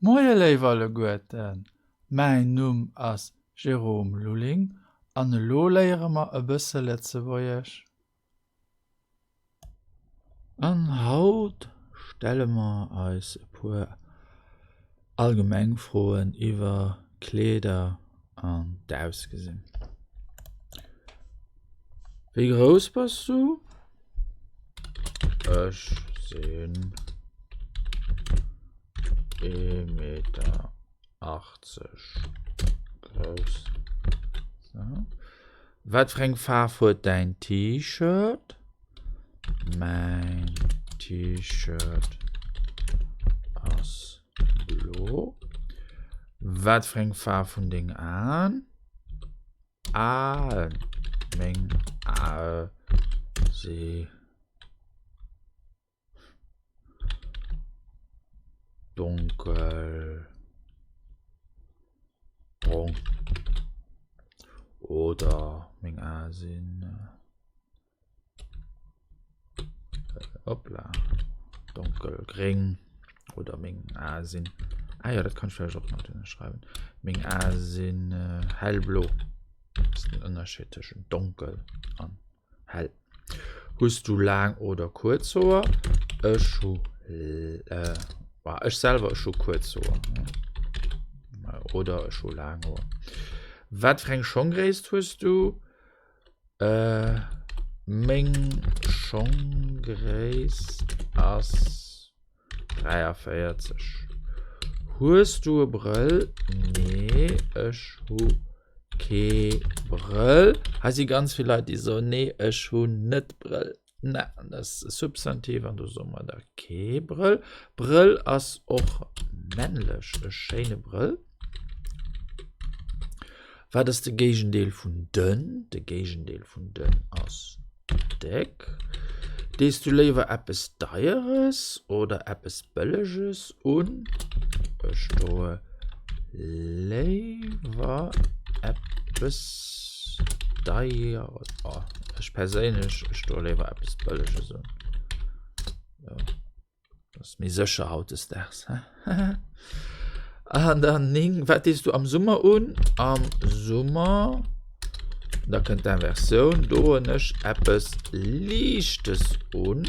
Moie léif alleguerten, mäin Numm ass Jérôme Lulling an elo léiere mer e bësse Lëtzebuergesch. An haut stelle mer eis e puer allgemeng Froen iwwer Kleeder an d'Ausgesinn. Wéi grouss bass du? Ech sinn ee Meter 80 grouss. So. Wat fir eng Faarf huet däin T-Shirt? Mäin T-Shirt ass blo. Wat fir eng Faarf hunn deng Aen? Aen, meng Ae si donkelbrong oder meng Ae sinn. Hoppla, donkelgréng oder meng Ae sinn, ah jo, dat kann ech vläicht och nach drënner schreiwen, meng Ae sinn hellblo. Dat ass den Ënnerscheed tëschent donkel an hell. Hues du laang oder kuerz Hoer? Ech hu ech selwer ech hu kuerz Hoer oder ech hu laang Hoer. Wat fir eng Schonggréisst hues du? Meng Schonggréisst ass 43. Hues du e Brëll? Nee, ech hu kee Brëll. Hei si ganz vill Leit, déi soen, nee, ech hunn net Brëll. Ne, dat ass e Substantiv an do soe mer da kee Brëll. Brëll ass och männlech, e schéine Brëll. Wat ass de Géigendeel vun dënn? De Géigendeel vun dënn ass déck. Dees du léiwer eppes Deieres oder eppes Bëlleges un? Ech doe léiwer eppes Deieres. Oh, ech perséinlech, ech doe léiwer eppes Bëlleges un. Jo. Dat ass méi sécher hautdesdaags. An dann 9, wat dees du am Summer un? Am Summer, da kënnt d'Inversioun, doen ech eppes Liichtes un.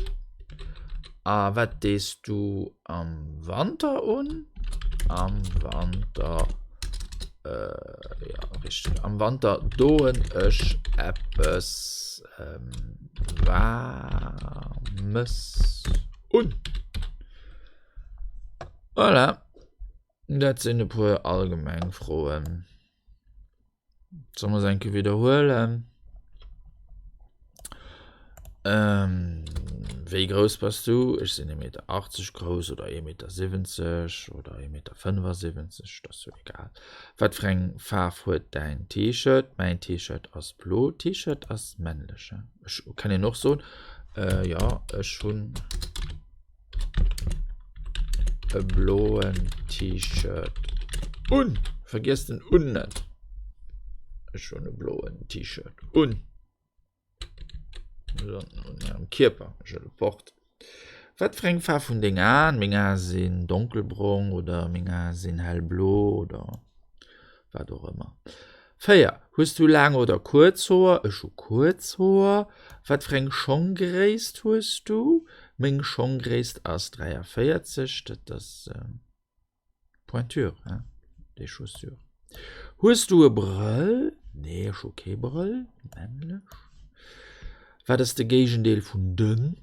A wat dees du am Wanter un? Am Wanter, äh, ja, richteg, am Wanter doen ech eppes ähm, Waarmes un. Voilà, dat sinn e puer allgemeng Froen. Solle mer se eng Kéier widderhuelen? Ähm, wéi grouss bass du? Ech sinn 1,80 Meter grouss oder 1,70 Meter oder 1,75 Meter, dat ass jo egal. Wat fir eng Faarf huet däin T-Shirt? Mäin T-Shirt ass blo. T-Shirt ass männlech, he? Ech kann een och soen, äh, jo, ech hunn e bloen T-Shirt un. Vergiess den un net. Ech hunn e bloen T-Shirt un. Am Kierper, je le porte. Wat fir eng Faarf hunn deng Aen? Meng Ae sinn donkelbrong oder meng Ae sinn hellblo oder wat och ëmmer. 4, Hues du laang oder kuerz Hoer? Ech hu kuerz Hoer. Wat fir eng Schonggréisst hues du? Meng Schonggréisst ass 43, dat ass. Pointure, hein, des chaussures. Hues du e Brëll? Nee, ech hu kee Brëll, männlech. Wat ass de Géigendeel vun dënn?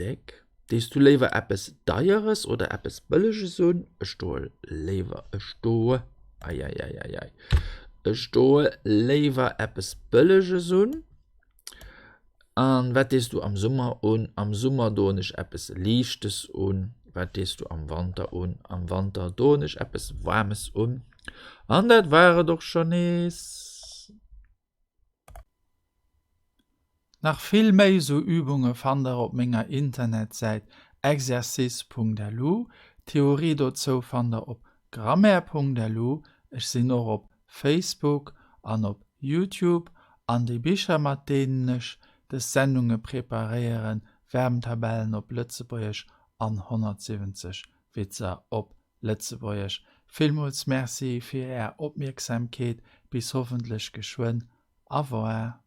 Déck. Dees du léiwer eppes Deieres oder eppes Bëlleges un? Ech doe léiwer, ech doe, eieieiei, ech doe léiwer eppes Bëlleges un. An wat dees du am Summer un? Am Summer doen ech eppes Liichtes un. Wat dees du am Wanter un? Am Wanter doen ech eppes Waarmes un. An dat war et och scho nees. Nach vill méi sou Übunge fannt der op menger Internetsäit exercice.lu. D'Theorie dozou fannt der op grammaire.lu. Ech sinn och op Facebook an op Youtube an déi Bicher mat deenen ech des Sendunge preparéieren, Verbentabellen op Lëtzebuergesch an 170 Witzer op. Lëtzebuergesch. Villmools Merci fir Är Opmierksamkeet, bis hoffentlech geschwënn. Au revoir.